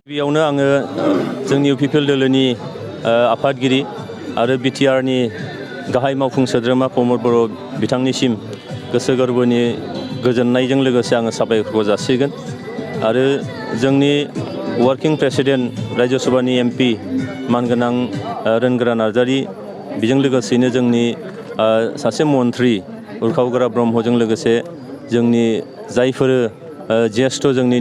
गिबियावनो आङो जोंनि UPL दोलोनि आफादगिरि आरो बिटिआरनि गाहाय मावफुं सोद्रोमा प्रमद बर' बिथांनिसिम गोसो गोरबोनि गोजोननायजों लोगोसे आङो साबायखर जासिगोन आरो जोंनि वार्किं प्रेसिडेन्ट राज्य सभानि MP मानगोनां रोनगोरा नार्जारि बेजों लोगोसेनो जोंनि सासे मन्त्रि उरखावगोरा ब्रह्मजों लोगोसे जोंनि जायफोर ज्येष्ठ जोंनि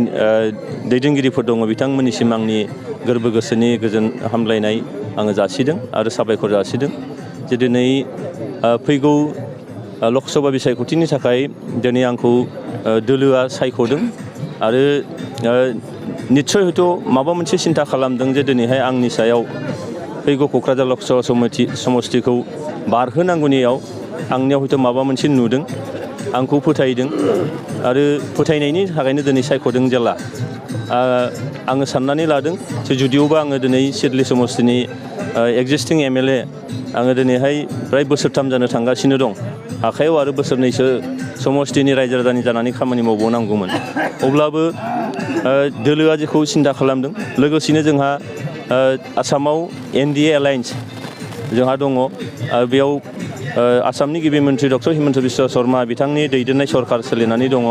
दैदेनगिरिफोर दङ बिथांमोननिसिम आंनि गोरबो गोसोनि गोजोन हामलायनाय आङो जासिदों आरो साबायखर जासिदों जे दिनै फैगौ लकसभा बिसायख'थिनि थाखाय दिनै आंखौ दोलोआ सायख'दों आरो निस्सय हयथ' माबा मोनसे सिन्था खालामदों जे दिनैहाय आंनि सायाव फैगौ क'क्राझार लकसभा समस्तिखौ बारहोनांगौनियाव आंनियाव हयथ' माबा मोनसे नुदों आंखौ फोथायदों आरो फोथायनायनि थाखायनो दिनै सायख'दों जेला आङो साननानै लादों जे जुदिअबा आङो दिनै सिडली समस्तिनि एक्जिस्टिं MLA आङो दिनैहाय फ्राय बोसोरथाम जानो थांगासिनो दं आखायाव आरो बोसोरनैसो समस्तिनि रायजो राजानि जानानै खामानि मावबावनांगौमोन अब्लाबो दोलोआ जेखौ सिन्था खालामदों लोगोसेनो जोंहा आसामाव NDA एलायन्स जोंहा दङ बेयाव आसामनि गिबि मन्त्रि डक्टर हिमन्त बिश्व शर्मा बिथांनि दैदेननाय सरकार सोलिनानै दङ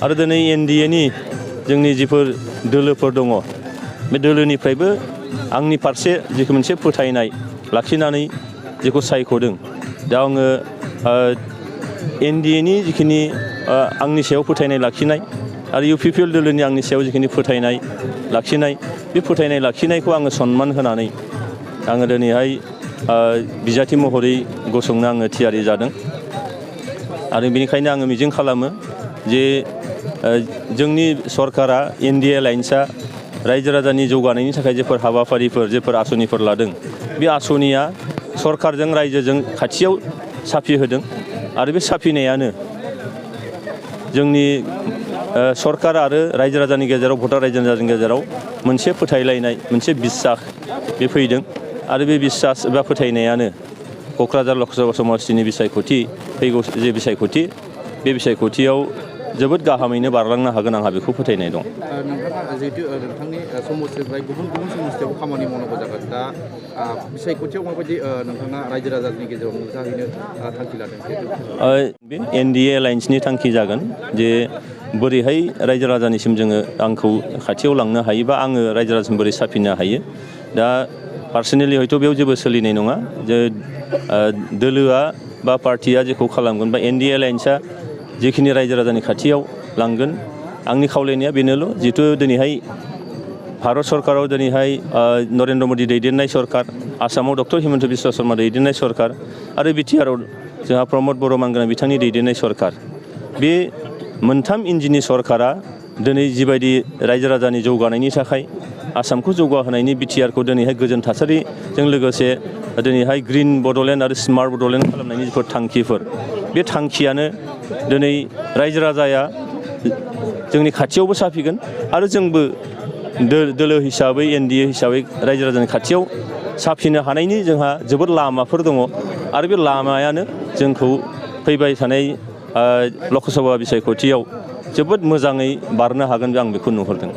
आरो दिनै NDAनि जोंनि जिफोर दोलोफोर दङ बे दोलोनिफ्रायबो आंनि फारसे जिखौ मोनसे फोथायनाय लाखिनानै जेखौ सायख'दों दा आङो NDAनि जिखिनि आंनि सायाव फोथायनाय लाखिनाय आरो UPL दोलोनि आंनि सायाव जिखिनि फोथायनाय लाखिनाय बे फोथायनाय लाखिनायखौ आङो सन्मान होनानै आङो दिनैहाय बिजाथि महरै गसंनो आङो थियारि जादों आरो बेनिखायनो आङो मिजिं खालामो जे जोंनि सरकारा NDA एलायन्सआ रायजो राजानि जौगानायनि थाखाय जेफोर हाबाफारिफोर जेफोर आसनिफोर लादों बे आसनिया सरकारजों रायजोजों खाथियाव साफिहोदों आरो बे साफिनायानो जोंनि सरकार आरो रायजो राजानि गेजेराव भटार रायजो राजानि गेजेराव मोनसे फोथायलायनाय मोनसे बिसास बे फैदों आरो बे बिसास एबा फोथायनायानो क'क्राझार लकसभा समस्तिनि बिसायख'थि फैगौ जे बिसायख'थि बे बिसायख'थियाव जोबोद गाहामैनो बारलांनो हागोन आंहा बेखौ फोथायनाय दं। नोंथाङा जिहेतु नोंथांनि समस्तिनिफ्राय गुबुन गुबुन समस्तियाव खामानि मावनांगौ जागोन दा बिसायख'थियाव माबायदि नोंथाङा रायजो राजानि गेजेराव नुजाहैनो थांखि लादों? बे NDA एलायन्सनि थांखि जागोन जे बोरैहाय रायजो राजानिसिम जोङो आंखौ खाथियाव लांनो हायो बा आङो रायजो राजासिम बोरै साफिनो हायो दा पार्सनेलि हयथ' बेयाव जेबो सोलिनाय नङा जे दोलोआ बा पार्टिया जेखौ खालामगोन बा NDA एलायन्सआ जिखिनि रायजो राजानि खाथियाव लांगोन आंनि खावलायनाया बेनोल' जिहेथु दिनैहाय भारत सरकाराव दिनैहाय नरेन्द्र मदि दैदेननाय सरकार आसामाव डक्टर हिमन्त बिश्व शर्मा दैदेननाय सरकार आरो बिटिआरआव जोंहा प्रमद बर' मानगोनां बिथांनि दैदेननाय सरकार बे मोनथाम इन्जिननि सरकारा दिनै जिबायदि रायजो राजानि जौगानायनि थाखाय आसामखौ जौगाहोनायनि बिटिआरखौ दिनैहाय गोजोन थासारिजों लोगोसे दिनैहाय ग्रिन बड'लेण्ड आरो स्मार्ट बड'लेण्ड खालामनायनि जिफोर थांखिफोर बे थांखियानो दिनै रायजो राजाया जोंनि खाथियावबो साफिगोन आरो जोंबो दोलो हिसाबै NDA हिसाबै रायजो राजानि खाथियाव साफिनो हानायनि जोंहा जोबोद लामाफोर दङ आरो बे लामायानो जोंखौ फैबाय थानाय लकसभा बिसायख'थियाव जोबोद मोजाङै बारनो हागोन आं बेखौ नुहुरदों।